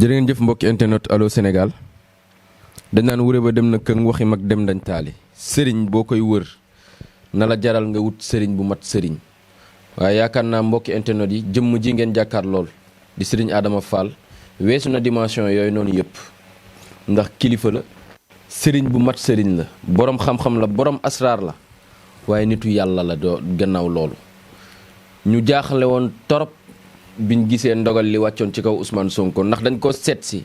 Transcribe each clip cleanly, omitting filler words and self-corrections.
jërë ngeen jëf mbokki internet Allô Sénégal dañ naan wure ba dem na kër waxi mag dem dañ taali sëriñ boo koy wër na la jaral nga wut sëriñ bu mat sëriñ waaye yaakaar naa mbokki internet yi jëmm ji ngeen jàkkaar lool di sëriñ Adama Fall weesu na dimension yooyu noonu yëpp ndax kilifa la sëriñ bu mat sëriñ la borom xam-xam la borom asraar la waaye nitu yàlla la doo gannaaw loolu ñu jaaxle woon torop biñ gisee ndogal li wàccoon ci kaw Ousmane Sonko ndax dañ ko seet si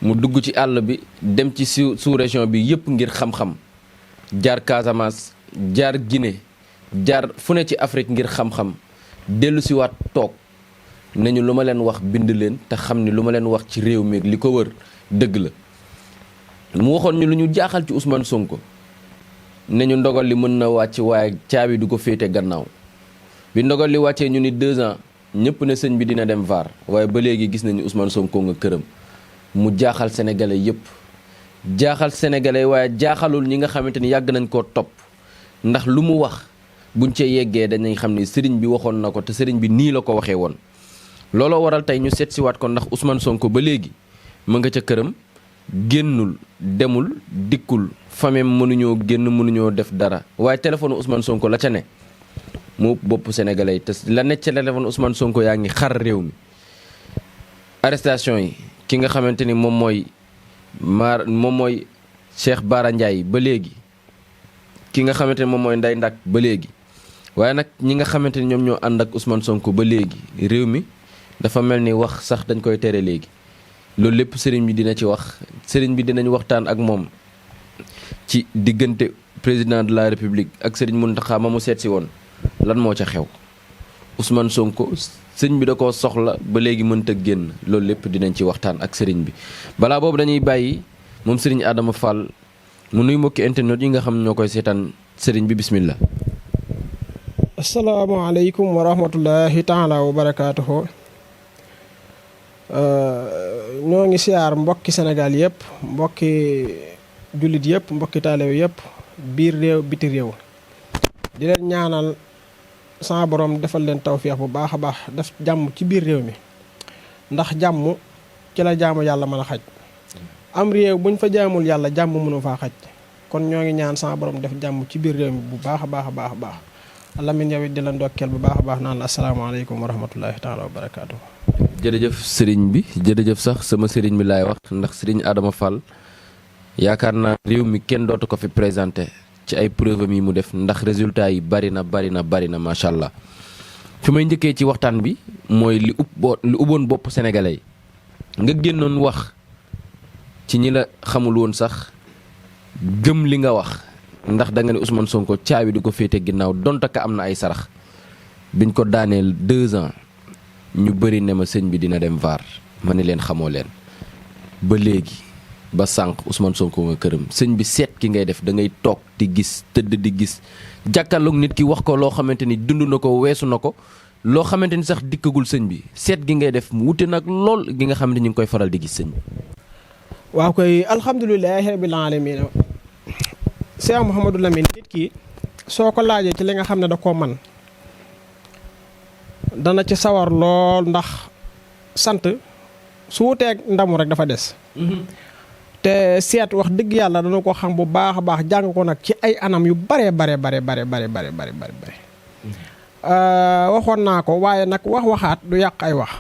mu dugg ci àll bi dem ci sous région bi yëpp ngir xam-xam jaar Casamance jaar Guinée jaar fu ne ci Afrique ngir xam-xam dellu si waat toog nañu lu ma leen wax bind leen te xam ni lu ma leen wax ci réew mi li ko wër dëgg la mu waxoon ñu lu ñu jaaxal ci Ousmane Sonko ne ñu ndogal li mën na wàcc waaye caabi du ko féete gannaaw bi ndogal li wàccee ñu ni 2 ans ñëpp ne sëñ bi dina dem VAR waaye ba léegi gis nañu Ousmane Sonko nga këram mu jaaxal sénégalais yëpp jaaxal sénégalais waaye jaaxalul ñi nga xamante ni yàgg nañ koo topp ndax lu mu wax buñ cee yeggee dañuy xam ni sëriñ bi waxoon na ko te sëriñ bi nii la ko waxee woon. looloo waral tey ñu seet si waat ko ndax Ousmane Sonko ba léegi mu nga ca këram génnul demul dikkul famem mënuñoo génn mënuñoo def dara waaye téléphone Ousmane Sonko la ca ne. mu bopp sénégalais yi te la nekk ca téléphone Ousmane Sonko yaa ngi xar réew mi arrestation yi ki nga xamante ni moom mooy Cheikh Bara Ndiaye ba léegi ki nga xamante ni moom mooy Ndeye Ndack ba léegi waaye nag ñi nga xamante ni ñoom ñoo ànd ak Ousmane Sonko ba léegi réew mi dafa mel ni wax sax dañ koy tere léegi loolu lépp sëriñ bi dina ci wax sëriñ bi dinañ waxtaan ak moom ci diggante président de la république ak sëriñ Mountakha ma mu seet si woon lan moo ca xew Ousmane Sonko sëñ bi da koo soxla ba léegi mënta génn loolu lépp dinañ ci waxtaan ak sëriñ bi balaa boobu dañuy bàyyi moom sëriñ Adama Fall mu nuy mbokki internet yi nga xam ñoo koy seetaan sëriñ bi bismillah. asalaamaaleykum wa rahmatullahi taala wa barakaatuhu. ñoo ngi siyaar mbokki Sénégal yëpp mbokki jullit yëpp mbokki taalibe yëpp biir réew biti réew di leen ñaanal sama borom defal leen tawféex bu baax a baax def jàmm ci biir réew mi ndax jàmm ci la jaamu yàlla mën a xaj am réew buñ fa jaamul yàlla jàmm mënu faa xaj kon ñoo ngi ñaan sama borom def jàmm ci biir réew mi bu baax a baax a baax a baax Lamine yow it di la ndokkeel bu baax a baax naan la asalaamaaleykum wa rahmatullahi taala wa barakaatu. jërëjëf sëriñ bi jërëjëf sax sama sëriñ bi laay wax ndax sëriñ Adama Fall yaakaar naa réew mi kenn dootu ko fi présenté ci ay preuve yi mu def ndax résultat yi bari na macha allah fi may njëkkee ci waxtaan bi mooy li ubboon bopp sénégalais yi nga génnoon wax ci ñi la xamul woon sax gëm li nga wax ndax da nga ne Ousmane Sonko caabi du ko féete ginnaaw donte ka am na ay sarax biñ ko daaneel 2 ans ñu bëri ne ma sëñ bi dina dem VAR ma ne leen xamoo leen ba léegi ba sànq Ousmane Sonko nga këram sëñ bi seet ki ngay def da ngay toog di gis tëdd di gis jàkkaarloog nit ki wax ko loo xamante ni dund na ko weesu na ko loo xamante ni sax dikkagul sëñ bi seet gi ngay def mu wute nag lool gi nga xamante ni ñu ngi koy faral di gis sëñ bi. waaw koy alhamdulilahi rabbil alamin Cheikh Mouhamadou Lamine nit ki soo ko laajee ci li nga xam ne da koo man dana ci sawar lool ndax sant su wuteeg ndamu rek dafa des. te seet wax dëgg yàlla dana ko xam bu baax a baax jàng ko nag ci ay anam yu bare. waxoon naa ko waaye nag waxaat du yàq ay wax.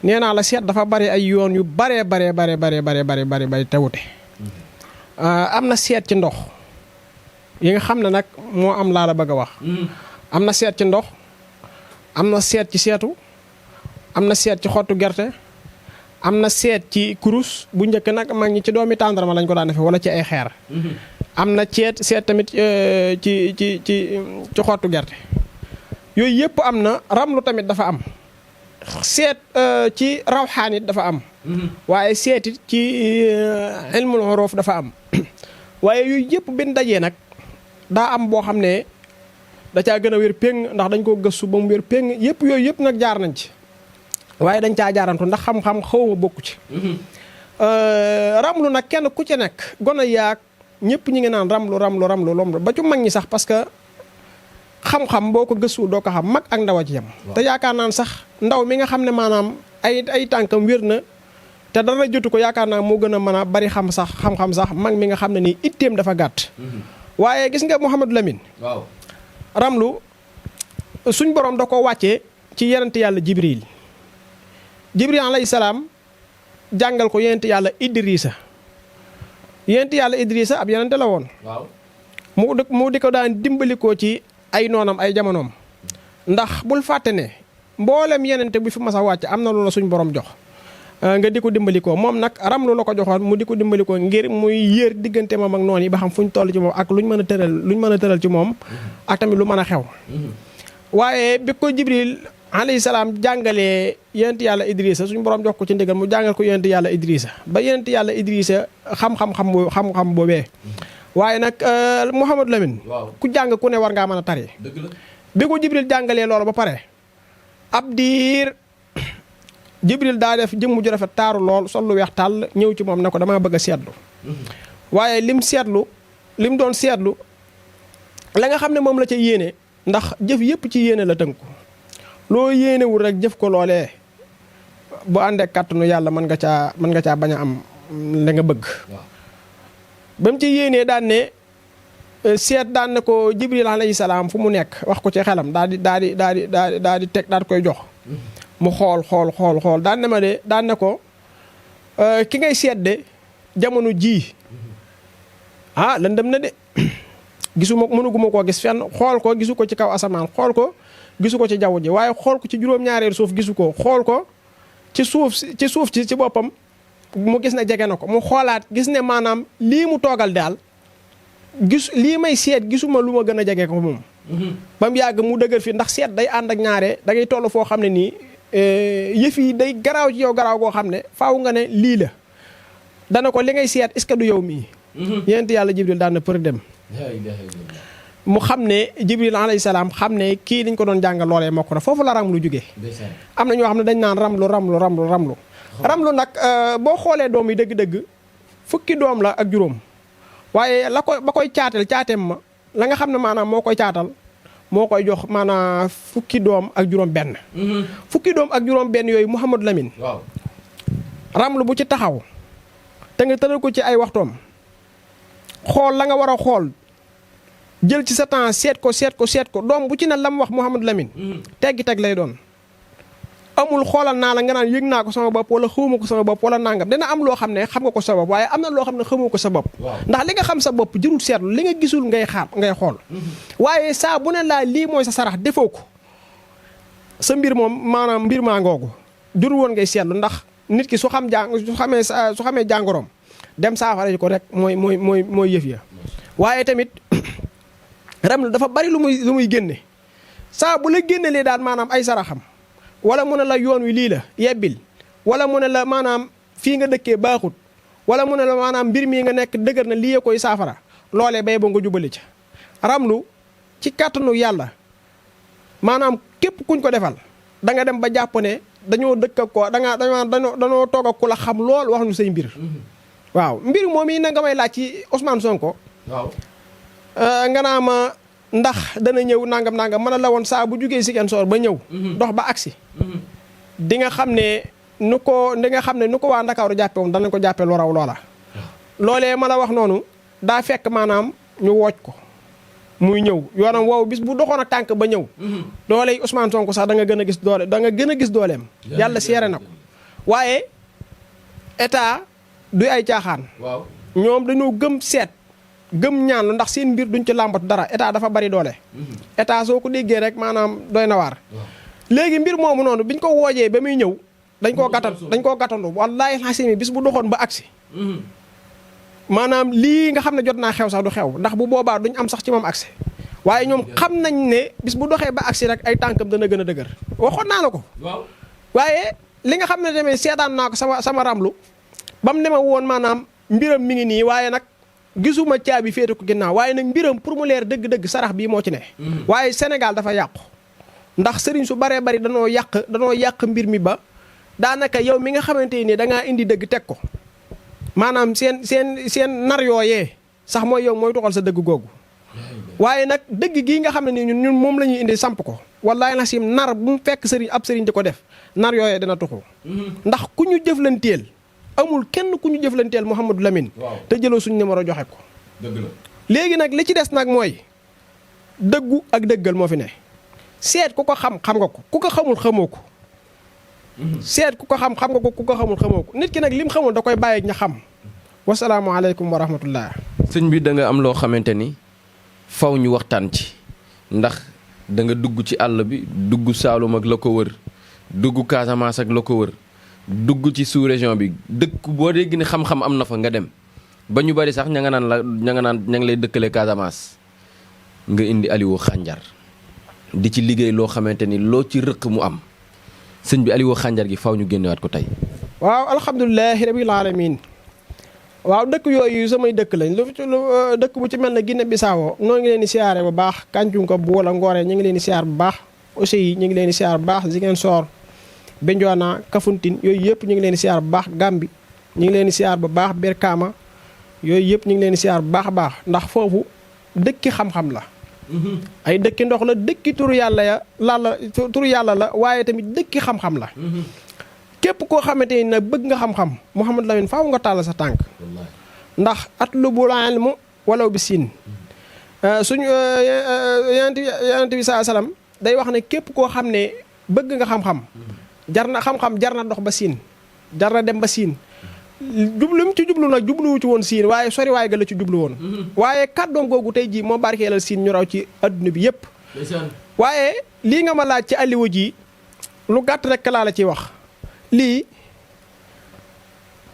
nee naa la seet dafa bari ay yoon yu bare te wute. am na seet ci ndox yi nga xam ne nag moo am laa la bëgg a wax. am na seet ci ndox am na seet ci seetu am na seet ci xottu gerte. am na seet ci kurus bu njëkk nag mag ñi ci doomi tàndarma lañ ko daan defee wala ci ay xeer. am na seet tamit ci xottu gerte yooyu yëpp am na ramlu tamit dafa am seet ci rawxaan it dafa am. waaye seet it ci ilmul uruf dafa am waaye yooyu yëpp benn dajee nag daa am boo xam ne da caa gën a wér péng ndax dañ koo gëstu ba mu wér péng yëpp yooyu yëpp nag jaar nañ ci. waaye dañ caa jaarantu ndax xam-xam xaw ma bokku ci. ramlu nag kenn ku ci nekk gone yaag ñëpp ñi ngi naan ramlu ba ci mag ñi sax parce que xam-xam boo ko gëstu doo ko xam mag ak ndaw a ci yem. te yaakaar naan sax ndaw mi nga xam ne maanaam ay tànkam wér na te dara jotu ko yaakaar naa moo gën a mën a bari xam-xam sax mag mi nga xam ne nii itteem dafa gàtt. waaye gis nga Mouhamadou Lamine. waaw ramlu suñ borom da ko wàccee ci yonent yàlla Jibril alayhi salaam jàngal ko yonent yàlla Idrissa ab yonent la woon. waaw mu di ko daan dimbalikoo ci ay noonam ay jamonoom ndax bul fàtte ne mboolem yenente bu fi mas a wàcc am na loola suñ borom jox nga di ko dimbalikoo moom nag ramlu la ko joxoon mu di ko dimbalikoo ngir muy yéer diggante moom ak noon yi ba xam fu ñu toll ci moom ak luñ mën a tëral ci moom ak tamit lu mën a xew. waaye bi ko Jibril alayhi salaam jàngalee yonent yàlla Idrissa suñ borom jox ko ci ndigal mu jàngal ko yonent yàlla Idrissa ba yonent yàlla Idrissa xam-xam boobee. waaye nag Mouhamadou Lamine. ku jàng ku ne war ngaa mën a tari. dëgg la bi ko Jibril jàngalee loolu ba pare ab diir Jibril daa def jëmm ju rafet taaru lool sol lu weex tàll ñëw ci moom ne ko damaa bëgg a seetlu. waaye lim doon seetlu la nga xam ne moom la ca yéene ndax jëf yëpp ci yéene la tënku loo yéenewul rek jëf ko loolee bu àndee kàttanu yàlla mën nga caa bañ a am la nga bëgg. ba mu ci yéenee daan ne seet daan ne ko Jibril alayhi salaam fu mu nekk wax ko ci xelam daal di teg daal di koy jox. mu xool daan ne ma de daan ne ko ki ngay seet de jamono jii lëndëm na de gisuma mënuguma koo gis fenn xool ko gisu ko ci kaw asamaan xool ko gisu ko ci jaww ji waaye xool ko ci juróom-ñaareelu suuf gisu ko xool ko ci suuf ci boppam mu gis ne jege na ko mu xoolaat gis ne maanaam lii mu toogal daal lii may seet gisuma lu ma gën a jege ko moom. ba mu yàgg mu dëgër fi ndax seet day ànd ak ñaare da ngay toll foo xam ne nii yëf yi day garaaw ci yow garaaw goo xam ne faaw nga ne lii la dana ko li ngay seet est-ce que du yow mii. yonent yàlla Jibril daan na për dem. mu xam ne Jibril alayhi salaam xam ne kii liñ ko doon jàngal loolee mokk na foofu la ramlu jógee. am na ñoo xam ne dañ naan ramlu nag boo xoolee doom yi dëgg-dëgg fukki doom la ak juróom waaye ba koy caateem ma la nga xam ne maanaam moo koy caatal moo koy jox maanaam fukki doom ak juróom benn. fukki doom ak juróom benn yooyu Mouhamadou Lamine. waaw ramlu bu ci taxaw te nga tëral ko ci ay waxtoom xool la nga war a xool jël ci sa temps seet ko doom bu ci ne la mu wax Mouhamadou Lamine. teggi teg lay doon. amul xoolal naa la nga naan yëg naa ko sama bopp wala xawma ko sama bopp wala nangam dina am loo xam ne xam nga ko sa bopp waaye am na loo xam ne xamoo ko sa bopp. ndax li nga xam sa bopp jërul seetlu li nga gisul ngay xool. waaye saa bu ne laa lii mooy sa sarax defoo ko sa mbir moom maanaam mbir maa ngoogu jërul woon ngay seetlu ndax nit ki su xamee jàngoroom dem saafara ko rek mooy yëf ya. waaye tamit ramlu dafa bari lu muy génne saa bu la génnelee daal maanaam ay saraxam. wala mu ne la yoon wi lii la yebbil wala mu ne la maanaam fii nga dëkkee baaxut wala mu ne la maanaam mbir mii nga nekk dëgër na lii koy saafara loolee bay ba nga jubali ca ramlu ci kàttanu yàlla maanaam képp kuñ ko defal da nga dem ba jàpp ne dañoo dëkk ak ko dañoo toog ak ku la xam lool wax ñu say mbir. waaw mbir moom yi na nga may laaj ci Ousmane Sonko. waaw nga naa ma ndax dana ñëw nangam mën a la woon saa bu jugee Ziguinchor ba ñëw. dox ba agsi di nga xam ne nu ko waa Ndakaaru jàppe woon danañ ko jàppe lu raw loola. loolee ma la wax noonu daa fekk maanaam ñu wooj ko muy ñëw yoonam woowu bis bu doxoon ak tànk ba ñëw. dooley Ousmane Sonko sax da nga gën a gis dooleem. yàlla seere na ko waaye état du ay caaxaan. waaw ñoom dañoo gëm seet. gëm ñaan ndax seen mbir duñ ci làmbatu dara état dafa bari doole. état soo ko déggee rek maanaam doy na waar. léegi mbir moomu noonu biñ ko woojee ba muy ñëw dañ koo gàttandu wallaahi xasimi bis bu doxoon ba agsi maanaam lii nga xam ne jot naa xew sax du xew ndax bu boobaa duñ am sax ci moom agsi waaye ñoom xam nañ ne bis bu doxee ba agsi rek ay tànkam dana gën a dëgër waxoon naa la ko. waaye li nga xam ne tamit seetaan naa ko sama ramlu ba mu ne ma woon maanaam mbiram mi ngi nii waaye nag. gisuma caabi féete ko ginnaaw waaye nag mbiram pour mu leer dëgg-dëgg sarax bii moo ci ne. waaye Sénégal dafa yàqu ndax sëriñ su baree bari danoo yàq mbir mi ba daanaka yow mi nga xamante ni da ngaa indi dëgg teg ko maanaam seen nar yooyee sax mooy yow mooy toxal sa dëgg googu. waaye nag dëgg gii nga xam ne ni ñun moom la ñuy indi samp ko wallaay na sim nar bu mu fekk sëriñ ab sëriñ di ko def nar yooyee dina tuxu ndax ku ñu jëflanteel amul kenn ku ñu jëflanteel Mouhamadou Lamine te jëloo suñu numéro joxe ko dëgg la léegi nag li ci des nag mooy dëggu ak dëggal moo fi ne seet ku ko xam xam nga ko ku ko xamul xamoo ko seet ku ko xam xam nga ko ku ko xamul xamoo ko nit ki nag lim xamul da koy bàyyi ak ña xam wasalaamaaleykum wa rahmatullah sëñ bi da nga am loo xamante ni faw ñu waxtaan ci ndax da nga dugg ci àll bi dugg Saalum ak la ko wër dugg Casamance ak la ko wër dugg ci sous région bi dëkk boo dégg ni xam-xam am na fa nga dem ba ñu bari sax ña nga naan ña ngi lay dëkkale Casamance nga indi Aliou Khandiar di ci liggéey loo xamante ni loo ci rëq mu am sëñ bi Aliou Khandiar gi faw ñu génnewaat ko tey. waaw alhamdulilahi rabil alamin waaw dëkk yooyu samay dëkk lañ lu dëkk bu ci mel ne Guinée Bissau noo ngi leen di siyaare bu baax Kàncunka bu wala Ngoore ñu ngi leen di siyaar bu baax aussi ñu ngi leen di siyaar bu baax Ziguinchor Bignona Kafountine yooyu yëpp ñu ngi leen di siyaar bu baax Gambie ñu ngi leen di siyaar bu baax Berkama yooyu yëpp ñu ngi leen di siyaar bu baax a baax ndax foofu dëkki xam-xam la ay dëkki ndox la dëkki turu yàlla la waaye tamit dëkki xam-xam la képp koo xamante ni nag bëgg nga xam-xam Mouhamadou Lamine faaw nga tàll sa tànk ndax atlubul ilmu walaw bi siin suñu yonent bi saa salaam day wax ne képp koo xam ne bëgg nga xam-xam jar na dox ba siin jar na dem ba siin jublu mu ci jublu nag jubluwu ci woon siin waaye sori waay ga la ci jublu woon waaye kàddoom googu tey jii moo barkeelal siin ñu raw ci adduna bi yëpp waaye lii nga ma laaj ci Aliou ji lu gàtt rek laa la ciy wax lii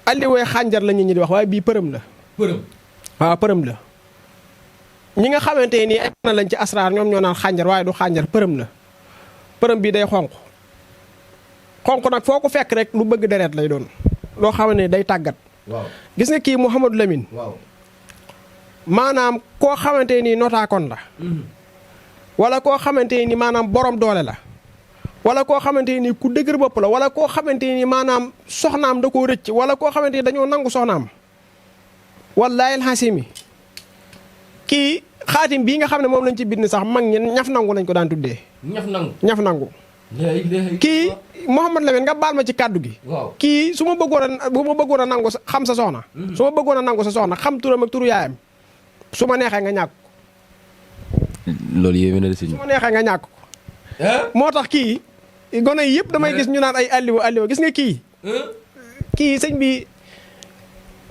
Aliou Khandiar la nit ñi di wax waaye bii përëm la waaw përëm la ñi nga xamante nii ay na lañ ci asraar ñoom ñoo naan Khandiar waaye du Khandiar përëm la përëm bii day xonq nag foo ko fekk rek lu bëgg deret lay doon loo xam ne day tàggat gis nga kii Mouhamadou Lamine maanaam koo xamante nii notaakoon la wala koo xamante ni maanaam borom doole la wala koo xamante ni ku dëgër bopp la wala koo xamante ni maanaam soxnaam da koo rëcc wala koo xamante ni dañoo nangu soxnaam wallaahi alxasimi kii xaatim bii nga xam ne moom lañ ci bind sax mag ñi ñaf nangu lañ ko daan tuddee ñaf nangu kii Mouhamadou Lamine nga baal ma ci kàddu gi kii su ma bëggoon a nangu xam sa soxna su ma bëggoon a nangu sa soxna xam turam ak turu yaayam su ma neexee nga ñàkk loolu yéeme na de sëñ su ma neexee nga ñàkk ko moo tax kii gone yi yëpp damay gis ñu naan ay Aliou gis nga kii sëñ bi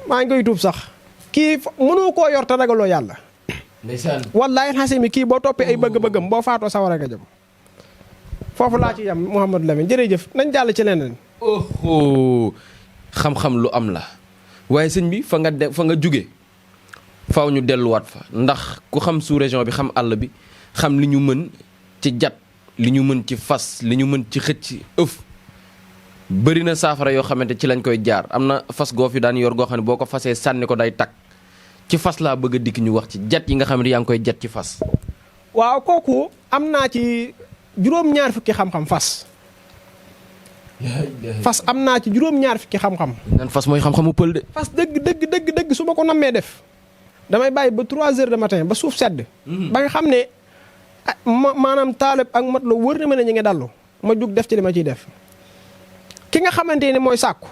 maa ngi koy tuub sax kii mënoo koo yor te ragaloo yàlla ndeysaan wallaahi xasee mi kii boo toppee ay bëgg-bëggam boo faatoo sawara nga jëm foofu laa ci yam Mouhamadou Lamine jërëjëf nañ jàll ci leneen xam-xam lu am la waaye sëñ bi fa nga jóge faaw ñu delluwaat fa ndax ku xam sous région bi xam àll bi xam li ñu mën ci jat li ñu mën ci fas li ñu mën ci xëcc ëf bëri na saafara yoo xamante ci lañ koy jaar am na fas goo fi daan yor goo xam ne boo ko fasee sànni ko day takk ci fas laa bëgg a dikk ñu wax ci jat yi nga xam ne yaa ngi koy jat ci fas waaw kooku am naa ci juróom-ñaar fukki xam-xam fas am naa ci juróom-ñaar fukki xam-xam nan fas mooy xam-xamu pël de fas dëgg su ma ko nammee def damay bàyyi ba 3 heures de matin ba suuf sedd ba nga xam ne maanaam taalib ak mat la wër na ma ne ñu ngi dallu ma jug def ci li ma ciy def ki nga xamante ne mooy sàkku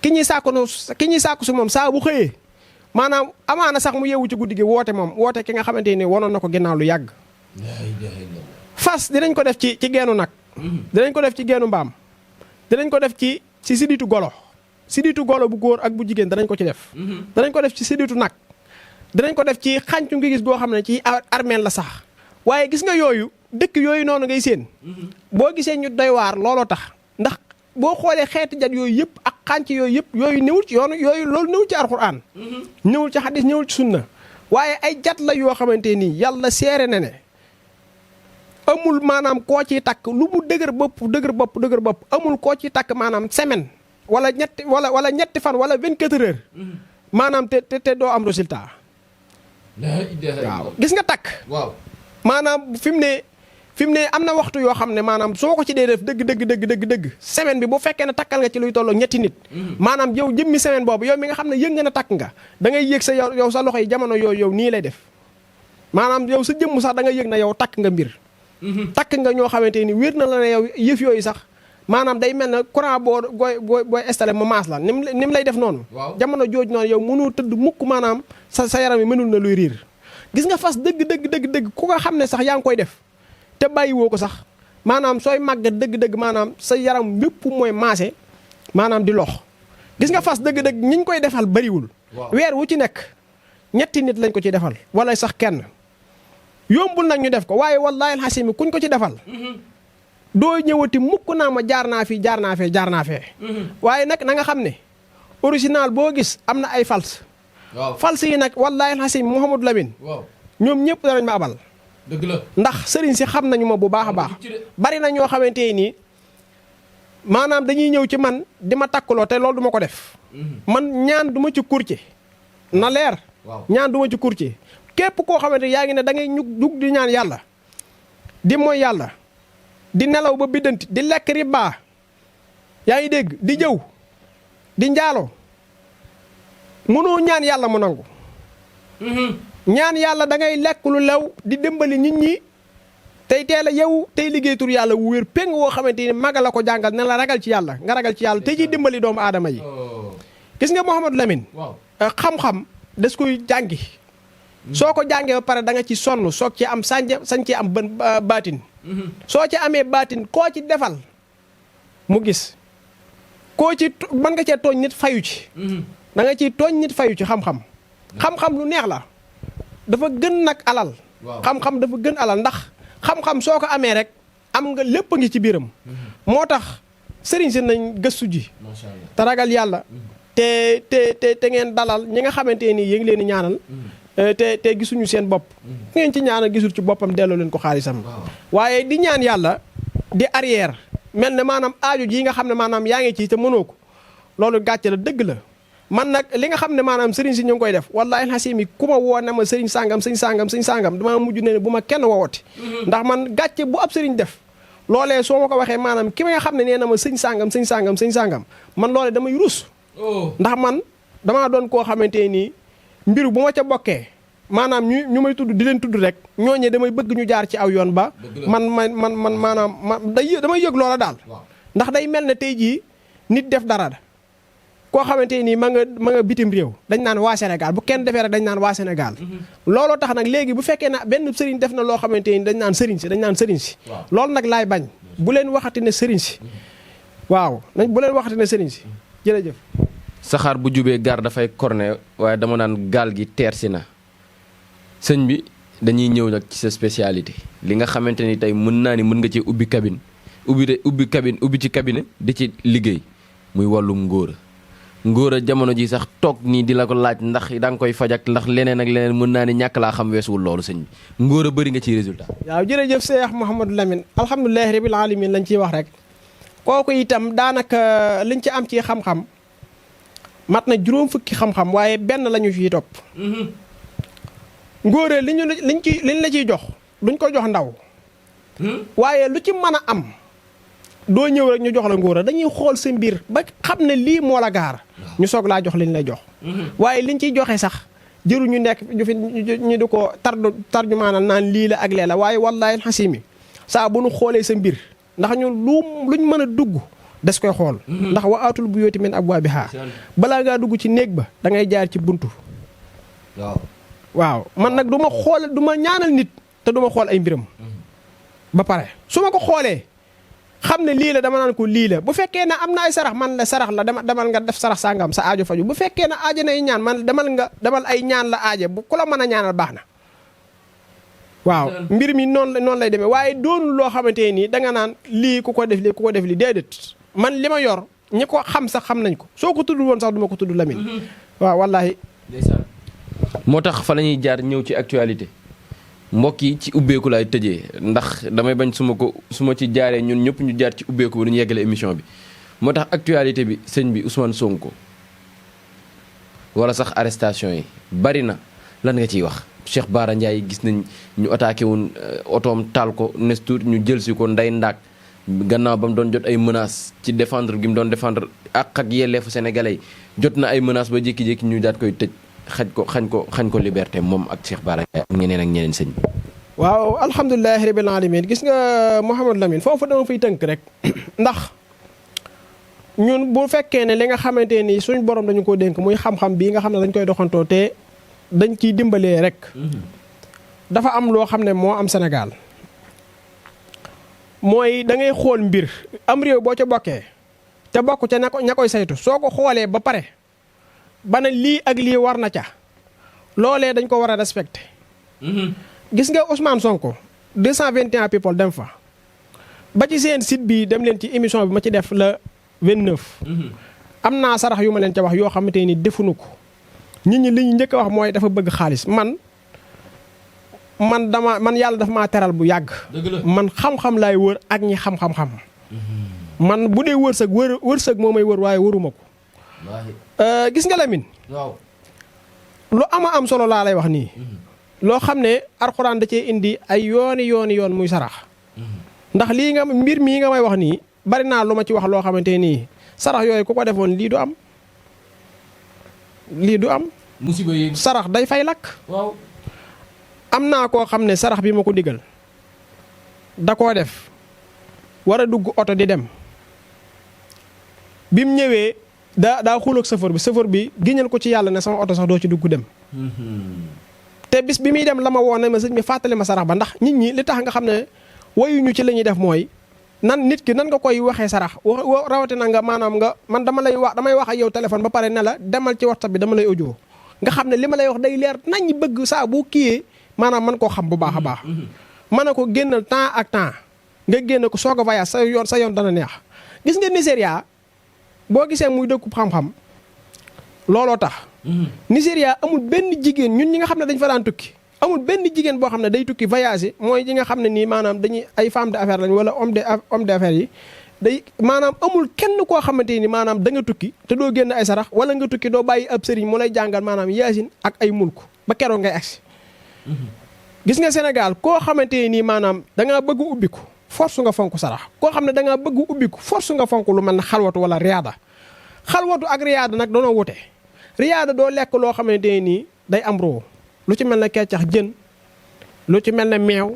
ki ñuy sàkku si moom saa bu xëyee maanaam amaana sax mu yeewu ci guddi gi woote ki nga xamante ne wonoon na ko ginnaaw lu yàgg fas dinañ ko def ci geenu nag dinañ ko def ci geenu mbaam dinañ ko def ci siditu golo bu góor ak bu jigéen danañ ko ci def danañ ko def ci siditu nag dinañ ko def ci xàncu ngi gis goo xam ne ci armeel la sax waaye gis nga yooyu dëkk yooyu noonu ngay séen boo gisee ñu doy waar looloo tax ndax boo xoolee xeeti jat yooyu yëpp ak xànc yooyu yëpp yooyu newul ci yoonu yooyu loolu newul ci alxuraan newul ci xadis newul ci sunna waaye ay jat la yoo xamante nii yàlla seere na ne amul maanaam koo ciy takk lu mu dëgër bopp amul koo ciy takk maanaam semaine wala ñetti fan wala 24 heures maanaam te doo am résultat waaw gis nga takk waaw maanaam fi mu ne am na waxtu yoo xam ne maanaam soo ko ci dee def dëgg semaine bi bu fekkee ne takkal nga ci luy tolloo ñetti nit maanaam yow jëmmi semaine boobu yow mi nga xam ne yëg nga ne takk nga da ngay yëg sa yow sa loxo yi jamono yooyu yow nii lay def maanaam yow sa jëmm sax da nga yëg na yow takk nga mbir takk nga ñoo xamante ni wér na la ne yow yëf yooyu sax maanaam day mel ne courant booy installé ma maas la ni mu lay def noonu. jamono jooju noonu yow mënoo tëdd mukk maanaam sa yaram yi mënul na luy riir. gis nga fas dëgg ku nga xam ne sax yaa ngi koy def te bàyyiwoo ko sax maanaam sooy màgg dëgg maanaam sa yaram yépp mooy maase maanaam di lox. gis nga fas dëgg ñi ñu koy defal bariwul. weer wu ci nekk ñetti nit lañ ko ci defal wala sax kenn. yombul nag ñu def ko waaye wallaahi alxasim kuñ ko ci defal. doo ñëwati mukk naa ma jaar naa fee. waaye nag na nga xam ne original boo gis am na ay fals. fals yi nag wallaahi alxasim Mouhamadou Lamine. ñoom ñëpp danañ ma abal. dëgg la ndax sëriñ si xam nañu ma bu baax a baax. bari na ñoo xamante nii maanaam dañuy ñëw ci man di ma takkaloo te loolu du ma ko def. man ñaan du ma ci courtier na leer. ñaan du ma ci courtier. képp koo xamante yaa ngi ne da ngay jug di ñaan yàlla di mooy yàlla di nelaw ba biddanti di lekk riba yaa ngi dégg di jëw di njaaloo mënoo ñaan yàlla mu nangu. ñaan yàlla da ngay lekk lu lew di dimbali nit ñi tey teel a yow tey liggéey tur yàlla wu wér péng woo xamante ni maga la ko jàngal ne la ragal ci yàlla nga ragal ci yàlla te ciy dimbali doomu aadama yi. gis nga Mouhamadou Lamine. xam-xam des koy jàngi. soo ko jàngee ba pare da nga ci sonn soog ci am sañ ci am baatin. soo ci amee baatin koo ci defal mu gis koo ci mën nga cee tooñ nit fayu ci. da nga ciy tooñ nit fayu ci xam-xam. xam-xam lu neex la dafa gën nag alal. xam-xam dafa gën alal ndax xam-xam soo ko amee rek am nga lépp a ngi ci biiram. moo tax sëriñ si nañ gëstu ji. te ragal yàlla. te ngeen dalal ñi nga xamante nii yéen ngi leen di ñaanal. te gisuñu seen bopp. ngeen ci ñaanal gisul ci boppam delloo leen ko xaalisam. waaye di ñaan yàlla di arrière mel ne maanaam aajo ji nga xam ne maanaam yaa ngi ci te mënoo ko loolu gàcce la dëgg la. man nag li nga xam ne maanaam sëriñ si ñu ngi koy def wallaahi alxasim yi ku ma woo ne ma sëriñ sàngam damaa mujj ne bu ma kenn woowati. ndax man gàcce bu ab sëriñ def loolee soo ma ko waxee maanaam ki nga xam ne nee na ma sëñ sàngam man loolee damay rus. ndax man damaa doon koo xamante nii mbir bu ma ca bokkee maanaam ñu may tudd di leen tudd rek ñooñee damay bëgg ñu jaar ci aw yoon ba man maanaam damay yëg loola daal. ndax day mel ne tey jii nit def dara koo xamante nii ma nga bitim réew dañ naan waa Sénégal bu kenn defee rek dañ naan waa Sénégal. looloo tax nag léegi bu fekkee na benn sëriñ def na loo xamante ni dañ naan sëriñ si. loolu nag laay bañ bu leen waxati ne sëriñ si. waaw bu leen waxati ne sëriñ si jërëjëf. saxaar bu jubee gaar dafay corne waaye dama naan gaal gi teer si na sëñ bi dañuy ñëw nag ci sa spécialité li nga xamante ni tey mën naa ni mën nga ci ubbi cabine ubbi ci cabinet di ci liggéey muy wàllum ngóora jamono ji sax toog nii di la ko laaj ndax da nga koy fajak ndax leneen ak leneen mën naa ni ñàkk laa xam weesuwul loolu sëñ bi ngóora bëri nga ciy résultat. waaw jërëjëf Cheikh Mouhamadou Lamine alhamdulilahi rabil alamin lañ ciy wax rek kooku itam daanaka liñ ci am ci xam-xam mat na juróom fukki xam-xam waaye benn la ñu fiy topp. ngóore liñ la ciy jox duñ ko jox ndaw. waaye lu ci mën a am doo ñëw rek ñu jox la ngóora dañuy xool sa mbir ba xam ne lii moo la gaar ñu soog laa jox liñ lay jox. waaye liñ ciy joxe sax jëru ñu nekk ñu di ko tarjumaanal naan lii la ak lee la waaye wallaahi xasimi saa bu nu xoolee sa mbir ndax ñu luñ mën a dugg des koy xool. ndax wa aatul buyuuti min abwaabihaa balaa ngaa dugg ci néeg ba da ngay jaar ci buntu. waaw man nag du ma ñaanal nit te du ma xool ay mbiram. ba pare su ma ko xoolee xam ne lii la dama naan ko lii la bu fekkee ne am na ay sarax man la sarax la demal nga def sarax sàngam sa aajo faju bu fekkee ne aajo na ay ñaan man demal ay ñaan la aaje bu ku la mën a ñaanal baax na. waaw mbir mi noonu lay demee waaye doonul loo xamante nii danga naan lii ku ko def lii déedéet man li ma yor ñi ko xam sax xam nañ ko soo ko tudd woon sax du ma ko tudd Lamine. waaw wallaahi. moo tax fa la ñuy jaar ñëw ci actualité mbokk yi ci ubbeeku laay tëjee ndax damay bañ su ma ci jaaree ñun ñëpp ñu jaar ci ubbeeku ba du ñu yeggale émission bi moo tax actualité bi sëñ bi Ousmane Sonko wala sax arrestation yi bari na lan nga ciy wax. Cheikh Bara Ndiaye gis nañ ñu attaqué woon otoom taal ko nestour ñu jël si ko nday ndaak gannaaw ba mu doon jot ay menaces ci défendre gi mu doon défendre ak yelleefu sénégalais yi jot na ay menaces ba jékki-jékki ñu daat koy tëj xañ ko liberté moom ak Cheikh Bara Ndiaye ak ñeneen sëñ bi. waaw alhamdulilahi rabbil alamin gis nga Mouhamadou Lamine foofu dama fiy tënk rek ndax ñun bu fekkee ne li nga xamante ni suñ borom dañu ko dénk muy xam-xam bii nga xam ne dañ koy doxantoo te dañ ciy dimbalee rek dafa am loo xam ne moo am Sénégal mooy da ngay xool mbir am réew boo ca bokkee te bokk ca ña koy saytu soo ko xoolee ba pare ba ne lii ak lii war na ca loolee dañ ko war a respecté gis nga Ousmane Sonko 221 people dem fa ba ci seen site bi dem leen ci émission bi ma ci def la 29 am naa sarax yu ma leen ca wax yoo xamante ni defuñu ko nit ñi li ñu njëkk a wax mooy dafa bëgg xaalis man yàlla dafa maa teral bu yàgg man xam-xam laay wër ak ñi xam-xam-xam man bu dee wërsëg moo may wër waaye wëruma ko gis nga Lamine waaw lu ama am solo laa lay wax nii loo xam ne alxuraan da cee indi ay yoon muy sarax ndax lii nga mbir mii nga may wax nii bari naa lu ma ci wax loo xamante nii sarax yooyu ku ko defoon lii du am musiba yi sarax day fay lakk waaw am naa koo xam ne sarax bi ma ko digal da koo def war a dugg oto di dem bi mu ñëwee daa xuloog chauffeur bi giñal ko ci yàlla ne sama oto sax doo ci dugg dem te bis bi muy dem la ma woon ne ma sëñ bi fàttali ma sarax ba ndax nit ñi li tax nga xam ne wayuñu ci la ñuy def mooy nit ki nan nga koy waxee sarax rawatina nga maanaam man damay wax ak yow téléphone ba pare ne la demal ci WhatsApp bi dama lay audio nga xam ne li ma lay wax day leer nañ ñi bëgg saa bu kiyee maanaam man koo xam bu baax a baax mën na ko génnal temps ak temps nga génn ko soog a voyage sa yoon dana neex gis nga Nigéria boo gisee muy dëkkub xam-xam looloo tax Nigéria amul benn jigéen ñun ñi nga xam ne dañ fa daan tukki amul benn jigéen boo xam ne day tukki voyage mooy ñi nga xam ne nii maanaam dañuy ay femme d'affaires lañ wala homme d'affaires yi day maanaam amul kenn koo xamante ni maanaam da nga tukki te doo génn ay sarax wala nga tukki doo bàyyi ab sëriñ mu lay jàngal maanaam yaasin ak ay mulk ba keroog ngay agsi gis nga Sénégal koo xamante nii maanaam da ngaa bëgg ubbiku force nga fonk sarax koo xam ne da ngaa bëgg ubbiku force nga fonk lu mel ne xalwatu wala riyaada xalwatu ak riyaada nag danoo wute riyaada doo lekk loo xamante nii day am roo lu ci mel ne keccax jën lu ci mel ne meew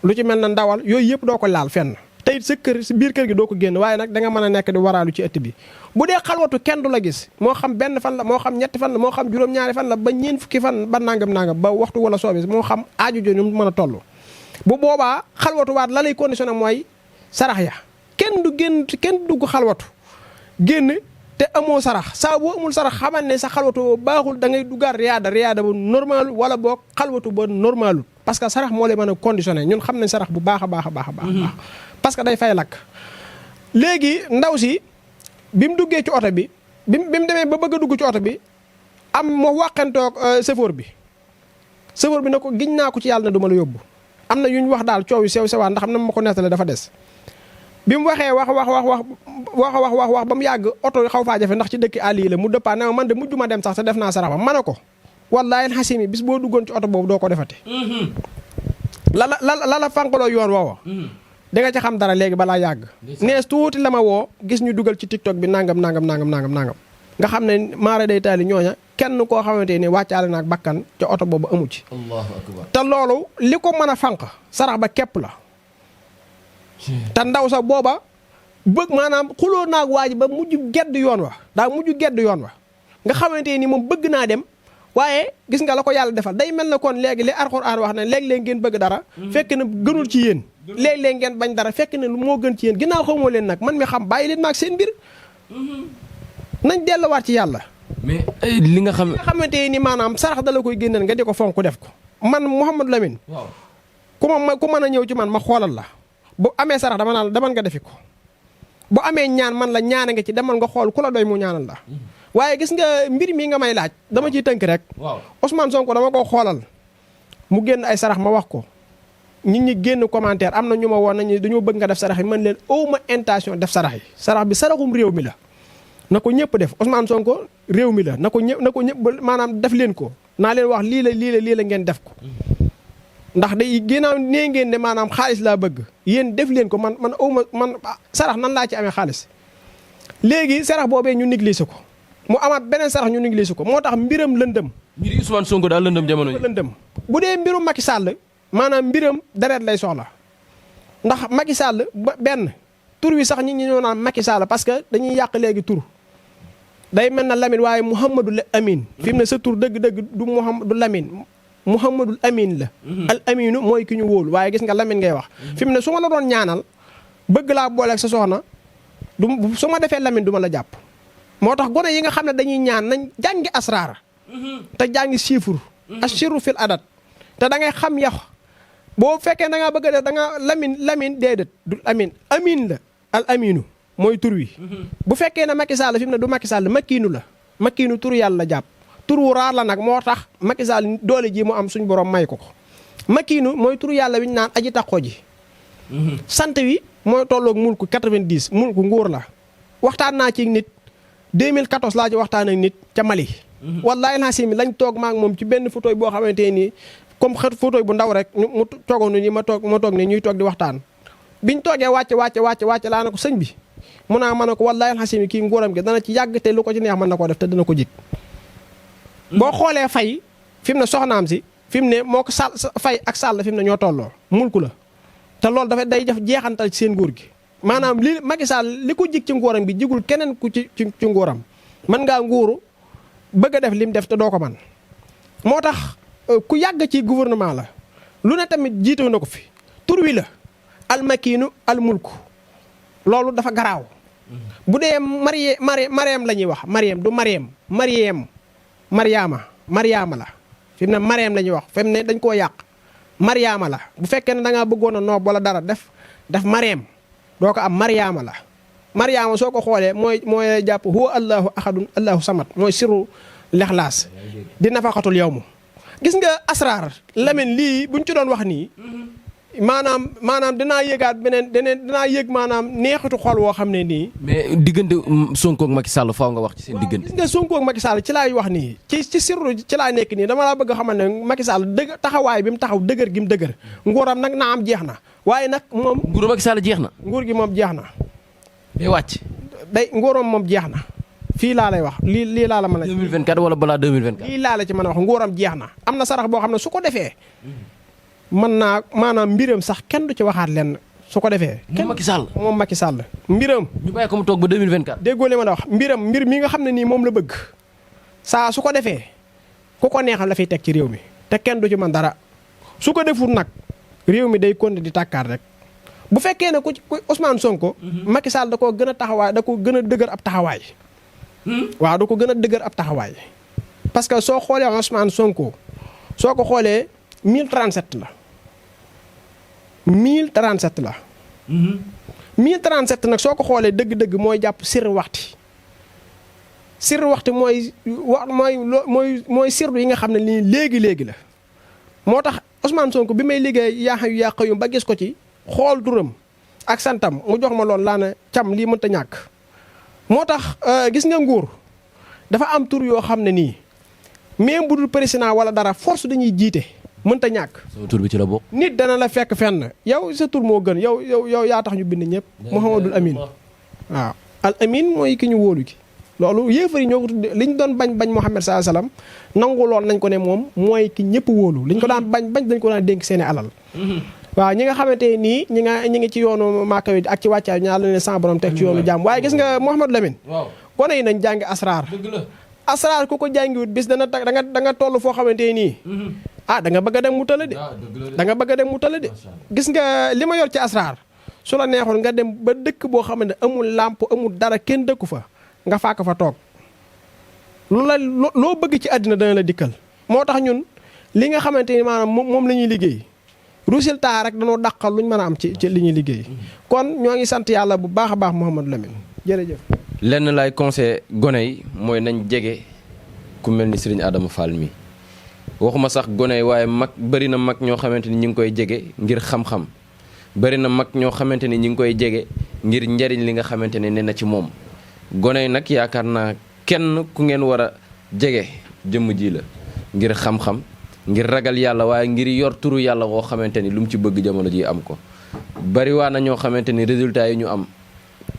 lu ci mel ne ndawal yooyu yëpp doo ko laal fenn te it sa kër si biir kër gi doo ko génn waaye nag da nga mën a nekk di waraalu ci ëtt bi bu dee xalwatu kenn du la gis moo xam benn fan la moo xam ñetti fan la moo xam juróom-ñaari fan la ba ñeen fukki fan ba nangam ba waxtu wala soobis moo xam aaju jo ñu mën a toll bu boobaa xalwatu waat la lay conditionné mooy sarax ya kenn du génn kenn dugg xalwatu génn te amoo sarax saa boo amul sarax xamal ne sa xalwatu baaxul da ngay duggaat riyaada bu normal wala boo xalwatu ba normalul parce que sarax moo lay mën a conditionné ñun xam nañ sarax bu baax a baax parce que day fay lakk léegi ndaw si bi mu duggee ci oto bi bi mu demee ba bëgg a dugg ci oto bi am moo wàqantoog chauffeur bi ne ko giñ naa ko ci yàlla na du ma la yóbbu am na yu ñu wax daal coow yu sew sewaan ndax am na ma ko nettale dafa des bi mu waxee wax ba mu yàgg oto xaw faa jafe ndax ci dëkki àll yi la mu dëppaa ne ma man de mujj ma dem sax te def naa sarax ba ma ne ko wallaahi xasimi bis boo duggoon ci oto boobu doo ko defate la fanqaloo yoon woowa di nga ci xam dara léegi balaa yàgg nees tuuti la ma woo gis ñu dugal ci TikTok bi nangam nga xam ne maara day taali ñooña kenn koo xamante ni wàccaale naak bakkan ca oto boobu amu ci allahu akbar te loolu li ko mën a fànq sarax ba képp la te ndaw sa booba bëgg maanaam xuloo naag waa ji ba mujj gedd yoon wa nga xamante ni moom bëgg naa dem waaye gis nga la ko yàlla defal day mel na kon léegi li Alxuraan wax ne léeg-léeg ngeen bëgg dara fekk na gënul ci yéen léeg-léeg ngeen bañ dara fekk na moo gën ci yéen ginnaaw xamoo leen nag man mi xam bàyyi leen maag seen mbir nañ delluwaat ci yàlla mais li nga xamante ni maanaam sarax dala koy génneel nga di ko fonk def ko man Mouhamadou Lamine waaw ku mën a ñëw ci man ma xoolal la bu amee sarax dama naan la demal nga defi ko bu amee ñaan man la ñaane nga ci demal nga xool ku la doy mu ñaanal la waaye gis nga mbir mi nga may laaj dama ciy tënk rek waaw Ousmane Sonko dama ko xoolal mu génn ay sarax ma wax ko nit ñi génn commentaire am na ñu ma woon nañu dañoo bëgg nga def sarax yi man leen awma intention def sarax yi sarax bi saraxum réew mi la na ko ñëpp def Ousmane Sonko réew mi la na ko ñëpp maanaam def leen ko naa leen wax lii la ngeen def ko ndax day ginnaaw nee ngeen ne maanaam xaalis laa bëgg yéen def leen ko man awma man sarax nan laa ci amee xaalis léegi sarax boobee ñu négligé ko mu amaat beneen sarax ñu négligé ko moo tax mbiram lëndëm mbiri Ousmane Sonko daal lëndëm jamono ji lëndëm bu dee mbirum Macky Sall maanaam mbiram deret lay soxla ndax Macky Sall benn tur wi sax nit ñi ñoo naan Macky Sall parce que dañuy yàq léegi tur day mel na Lamine waaye Mouhamadul Amin fi mu ne sa tur dëgg-dëgg du Mouhamadou Lamine Mouhamadul Amin la. al aminu mooy ki ñu wóolu waaye gis nga Lamine ngay wax. fi mu ne su ma la doon ñaanal bëgg laa booleeg sa soxna du su ma defee Lamine du ma la jàpp. moo tax gone yi nga xam ne dañuy ñaan nañ jàngi asraar te jàngi chiffre. ashiru fil adat te da ngay xam yax boo fekkee da ngaa bëgg a def da nga Lamine déedéet du Amin Amin la al aminu mooy tur wi. bu fekkee ne Macky Sall fi mu ne du Macky Sall makkiinu la makkiinu tur yàlla la jàpp. tur wu raar la nag moo tax Macky Sall doole ji mu am suñ borom may ko ko makkiinu mooy tur yàlla wi ñu naan aji taxoo ji. sant wi mooy tolloog mulku 90 mulku nguur la. waxtaan naa ci nit 2014 laa ci waxtaan ak nit ca Mali. wallaahi alhamdulilah lañ toog maak moom ci benn fauteuil boo xamante nii comme xet fauteuil bu ndaw rek mu toogoon ni ma toog ni ñuy toog di waxtaan. biñ toogee wàcce laa na ko sëñ bi mun naa mën a ko wallaahi alhamdulilah kii nguuram gi dana ci yàgg te lu ko ci neex mën na koo def te dana ko jig. boo xoolee fay fi mu ne soxnaam si fi mu ne moo ko sàll fay ak sàll fi mu ne ñoo tolloo mulku la te loolu dafa day def jeexantal ci seen nguur gi maanaam li Macky Sall li ko jig ci nguuram bi jigul keneen ku ci nguuram mën ngaa nguuru bëgg a def lim def te doo ko man moo tax ku yàgg ci gouvernement la lu ne tamit jiitu na ko fi tur wi la almakiinu almulku loolu dafa garaaw bu dee Mariam la ñuy wax Mariam du Mariama la fi mu ne Mariam la ñuy wax fi mu ne dañ koo yàq Mariama la bu fekkee ne da ngaa bëggoon a noob wala dara def Mariam doo ko am Mariama la Mariama soo ko xoolee mooy jàpp huwa allahu ahadun allahu samad mooy siru lexlaas di nafaqatul yawmu gis nga asraar Lamine lii buñ ci doon wax nii maanaam dinaa yëgaat dinaa yëg maanaam neexitu xol woo xam ne nii. mais diggante Sonko ak Macky Sall faaw nga wax ci seen diggante. gis nga Sonko ak Macky Sall ci laay wax nii ci sirru ci laa nekk nii dama laa bëgg a xamal ne Macky Sall taxawaay bi mu taxaw dëgër gi mu dëgër nguuram nag naa am jeex na waaye nag moom. nguuru Macky Sall jeex na. nguur gi moom jeex na. day wàcc. nguuram moom jeex na fii laa lay wax lii laa la mën a. 2024 wala balaa 2024. lii laa la ci mën a wax nguuram jeex na am na sarax boo xam ne su ko defee. mën naa maanaam mbiram sax kenn du ci waxaat lenn su ko defee. moom Macky Sall mbiram. ñu bàyyi ko mu toog ba 2024. déggoo li ma la wax mbir mi nga xam ne nii moom la bëgg saa su ko defee ku ko neexal la fiy teg ci réew mi te kenn du ci mën dara su ko deful nag réew mi day continuer di tàkkaat rek bu fekkee ne ku Ousmane Sonko. Macky Sall da koo gën a taxawaay da ko gën a dëgër ab taxawaay. waaw da ko gën a dëgër ab taxawaay. parce que soo xoolee Ousmane Sonko soo ko xoolee 1037 la. 1037 la. 1037 nag soo ko xoolee dëgg-dëgg mooy jàpp sirru waxti mooy sirru yi nga xam ne nii léegi la. moo tax Ousmane Sonko bi may liggéey yaa xayu yaa xayu ba gis ko ci xool turam ak santam mu jox ma loolu laa ne cam lii mënta ñàkk. moo tax gis nga nguur dafa am tur yoo xam ne nii même bu dul président wala dara force dañuy jiite. mënta ñàkk. sama tur bi ci la bokk. nit dana la fekk fenn yow sa tur moo gën yow yaa tax ñu bind ñëpp. Mouhamadul Amin waaw al Amin mooy ki ñu wóolu gi. loolu yéefar yi ñoo ko tuddee li ñu doon bañ Muhammad sallallahu alayhi wasallam nanguloon nañ ko ne moom mooy ki ñëpp wóolu. li ñu ko daan bañ dañ ko daan dénk seeni alal. waaw ñi nga xamante nii ñi ngi ci yoonu Màkka wi ak ci wàccaay ñaa la ne sans borom teg ci yoonu jàmm waaye gis nga Mouhamadou Lamine. waaw gone yi nañ jàngi asraar. dëgg la asraar ku ko jàngiwut bis da nga toll foo xamante nii. da nga bëgg a dem mu tële de. da nga bëgg a dem mu tële de. gis nga li ma yor ci asraar su la neexoon nga dem ba dëkk boo xam ne amul làmp amul dara kenn dëkku fa nga fàkk fa toog loo bëgg ci àddina dana la dikkal. moo tax ñun li nga xamante ni maanaam moom la ñuy liggéey résultat rek dañoo dàqal luñ mën a am ci li ñuy liggéey kon ñoo ngi sant yàlla bu baax a baax Mouhamadou Lamine jërëjëf. lenn laay conseillé gone yi mooy nañ jege ku mel ni Serigne Adama Fall mi. waxuma sax gone yi waaye mag bëri na mag ñoo xamante ni ñi ngi koy jege ngir xam-xam bëri na mag ñoo xamante ni ñi ngi koy jege ngir njariñ li nga xamante ne ne na ci moom gone yi nag yaakaar naa kenn ku ngeen war a jege jëmm ji la ngir xam-xam ngir ragal yàlla waaye ngir yor turu yàlla woo xamante ni lu mu ci bëgg jamono ji am ko bëri waa na ñoo xamante ni résultat yi ñu am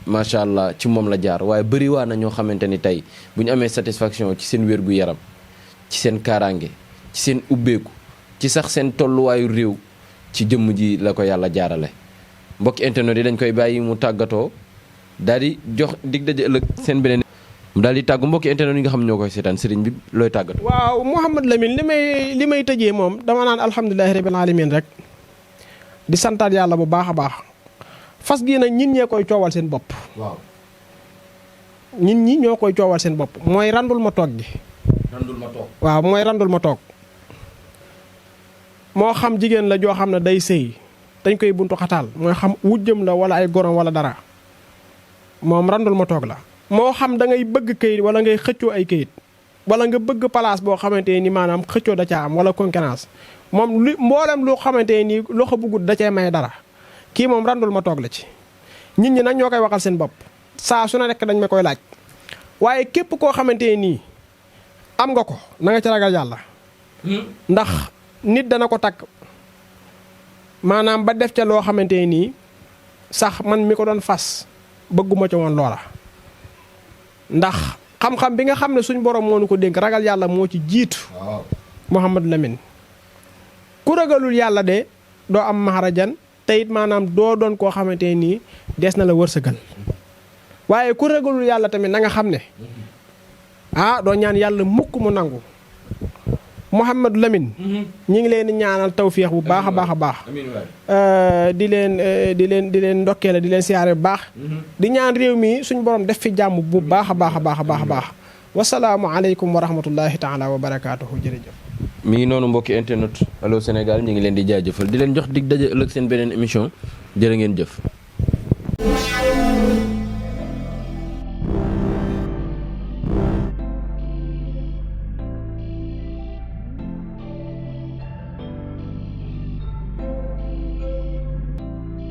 macha allah ci moom la jaar waaye bëri waa na ñoo xamante ni tey bu ñu amee satisfaction ci seen wér-gu-yaram ci seen kaaraange ci seen ubbeeku ci sax seen tolluwaayu réew ci jëmm ji la ko yàlla jaarale mbokki internet yi dañ koy bàyyi mu tàggatoo daal di jox dig daje ëllëg seen beneen mu daal di tàggu mbokki internet yi nga xam ñoo koy seetaan sëriñ bi looy tàggatoo. waaw Mouhamed Lamine li may tëjee moom dama naan alhamdulilahi rabbil alamin rek di santaat yàlla bu baax a baax fas gi nag ñin ñee koy coowal seen bopp. waaw ñin ñi ñoo koy coowal seen bopp mooy randul ma toog gi. randul ma toog. waaw mooy randul ma toog moo xam jigéen la joo xam ne day sëy dañ koy buntu xataal mooy xam wujjëm la wala ay gorom wala dara moom randul ma toog la. moo xam da ngay bëgg kayit wala ngay xëccoo ay kayit wala nga bëgg place boo xamante ni maanaam xëccoo da caa am wala concurrence moom lu mboolem lu xamante ni loxo bëggut da cee may dara kii moom randul ma toog la ci. nit ñi nag ñoo koy waxal seen bopp saa su ne rekk dañ ma koy laaj waaye képp koo xamante nii am nga ko na nga ci ragal yàlla. ndax nit dana ko takk maanaam ba def ca loo xamante nii sax man mi ko doon fas bëgguma ca woon loola. ndax xam-xam bi nga xam ne suñ borom moo nu ko dénk ragal yàlla moo ci jiitu. waaw Mouhamed Lamine ku ragalul yàlla de doo am maharajan te it maanaam doo doon koo xamante nii des na la wërsëgal waaye ku ragalul yàlla tamit na nga xam ne doo ñaan yàlla mukk mu nangu Mouhamed Lamine. ñi ngi leen di ñaanal tawféex bu baax a baax a baax. di leen ndokkee la di leen siyaare bu baax. di ñaan réew mi suñu borom def fi jàmm bu baax a baax a baax a baax a baax. wasalaamu aleykum wa rahmatullahi taala wa barakaatuhu jërëjëf. mi ngi noonu mbokki internet Allô Sénégal ñu ngi leen di jaajëfal di leen jox dig daje ëllëg seen beneen émission jërë ngeen jëf.